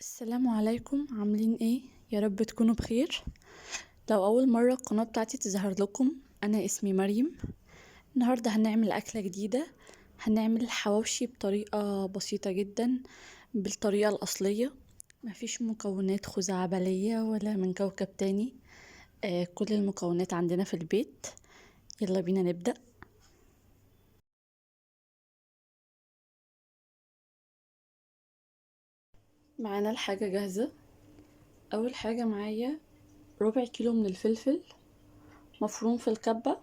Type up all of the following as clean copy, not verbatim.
السلام عليكم، عاملين ايه؟ يا رب تكونوا بخير. لو اول مرة القناة بتاعتي تظهر لكم، انا اسمي مريم. النهاردة هنعمل اكلة جديدة، هنعمل حواوشي بطريقة بسيطة جدا بالطريقة الاصلية، مفيش مكونات خزعبلية ولا من كوكب تاني، كل المكونات عندنا في البيت. يلا بينا نبدأ. معانا الحاجة جاهزة. اول حاجة معايا ربع كيلو من الفلفل مفروم في الكبة،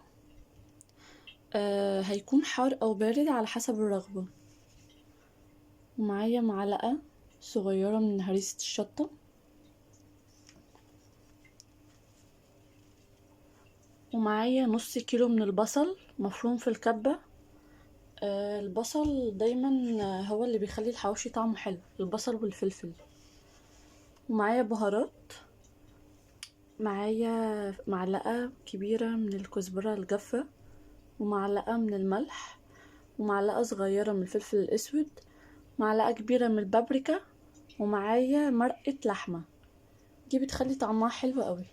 هيكون حار او بارد على حسب الرغبة. ومعايا معلقة صغيرة من هريسة الشطة، ومعايا نص كيلو من البصل مفروم في الكبة. البصل دايما هو اللي بيخلي الحواوشي طعمه حلو، البصل والفلفل. ومعايا بهارات، معايا معلقة كبيرة من الكزبرة الجافة، ومعلقة من الملح، ومعلقة صغيرة من الفلفل الأسود، معلقة كبيرة من البابريكا، ومعايا مرقة لحمة، دي بتخلي طعمها حلو قوي.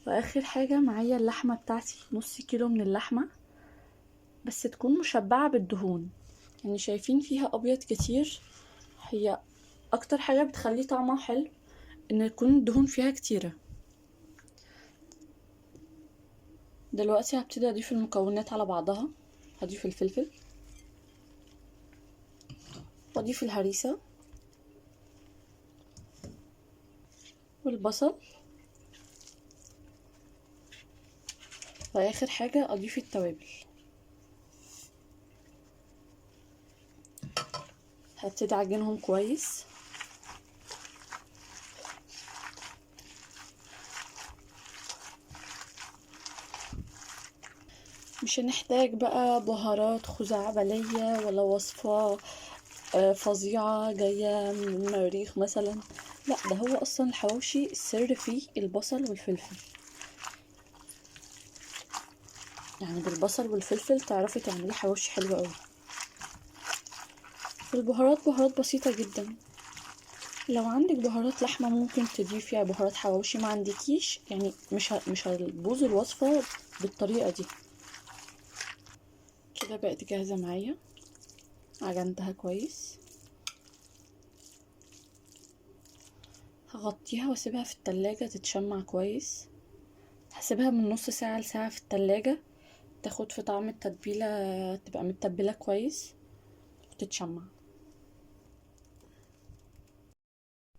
واخر حاجة معايا اللحمة بتاعتي، نص كيلو من اللحمة، بس تكون مشبعة بالدهون، شايفين فيها ابيض كتير. هي اكتر حاجة بتخلي طعمها حلو ان يكون الدهون فيها كتيرة. دلوقتي هبتدي اضيف المكونات على بعضها. هضيف الفلفل، واضيف الهريسة والبصل، واخر حاجة اضيف التوابل. هبتدي اعجنهم كويس. مش هنحتاج بقى بهارات خزعبلية ولا وصفة فظيعة جاية من المريخ مثلا، لا ده هو اصلا الحواوشي السر فيه البصل والفلفل. بالبصل والفلفل تعرفي تعملي حواوشي حلو قوي. البهارات بهارات بسيطة جدا، لو عندك بهارات لحمة ممكن تضيفي بهارات حواوشي، ما عندكيش مش هتبوظ الوصفة بالطريقة دي. كده بقت جاهزة معايا، عجنتها كويس. هغطيها واسيبها في التلاجة تتشمع كويس. هسيبها من نص ساعة لساعة في التلاجة، تاخد في طعم التتبيلة، تبقى متبلة كويس وتتشمع.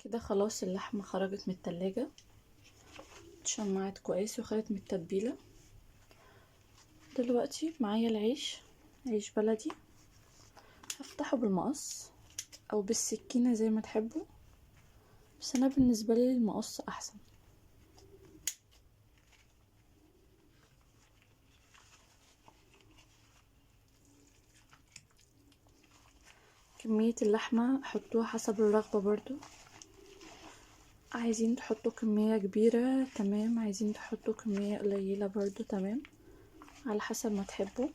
كده خلاص اللحمة خرجت من التلاجة، اتشمعت كويس وخدت من التتبيلة. دلوقتي معايا العيش، عيش بلدي، هفتحه بالمقص او بالسكينة زي ما تحبوا، بس انا بالنسبة لي المقص احسن. كمية اللحمة حطوها حسب الرغبة برضو، عايزين تحطوا كمية كبيرة تمام، عايزين تحطوا كمية قليلة برضو تمام، على حسب ما تحبوا.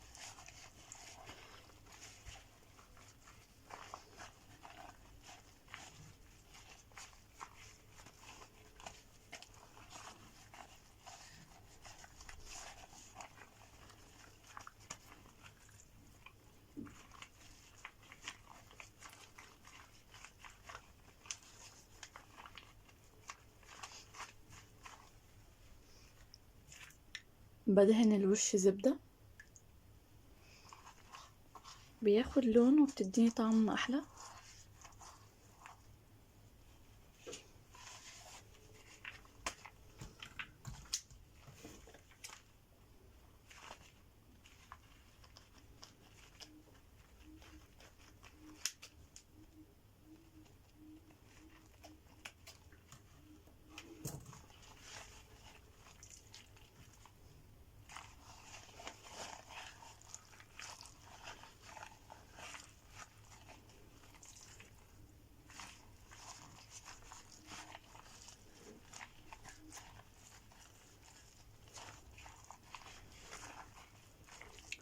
بدهن الوش زبدة، بياخد لون وبتديني طعم أحلى.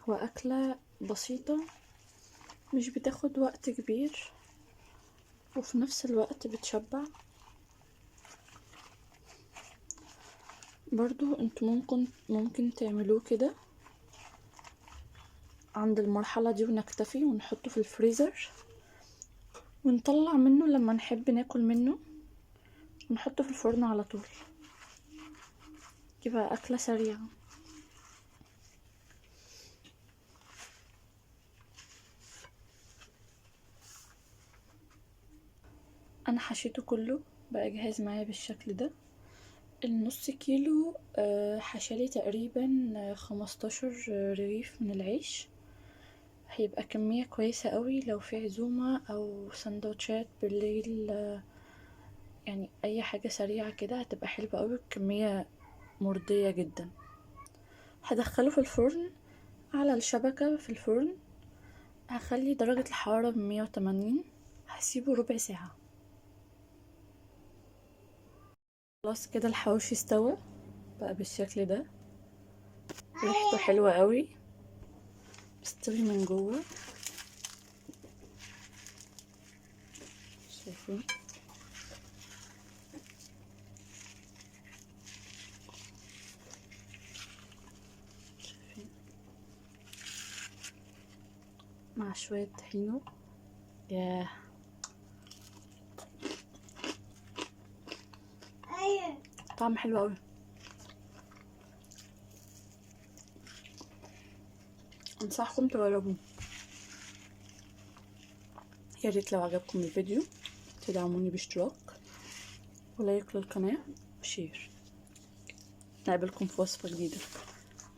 هو أكلة بسيطة مش بتاخد وقت كبير، وفي نفس الوقت بتشبع. برضو انتوا ممكن تعملوه كده عند المرحلة دي ونكتفي ونحطه في الفريزر ونطلع منه لما نحب ناكل منه، ونحطه في الفرن على طول. يبقى أكلة سريعة. أنا حشيته كله بقى جاهز معايا بالشكل ده. النص كيلو حشالي تقريبا 15 رغيف من العيش. هيبقى كمية كويسة قوي لو في عزومة أو سندوتشات بالليل، أي حاجة سريعة كده هتبقى حلوة قوي، الكمية مرضية جدا. هدخله في الفرن على الشبكة في الفرن، هخلي درجة الحرارة 180، هسيبه ربع ساعة. خلاص كده الحواوشي استوى بقى بالشكل ده، ريحته حلوة قوي، مستوي من جوه، شايفين؟ شايفين؟ مع شوية طحينة. ياه طعم حلو قوي، انصحكم تجربوه. يا ريت لو عجبكم الفيديو تدعموني باشتراك و like للقناة و share. نقابلكم في وصفة جديدة.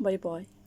bye bye.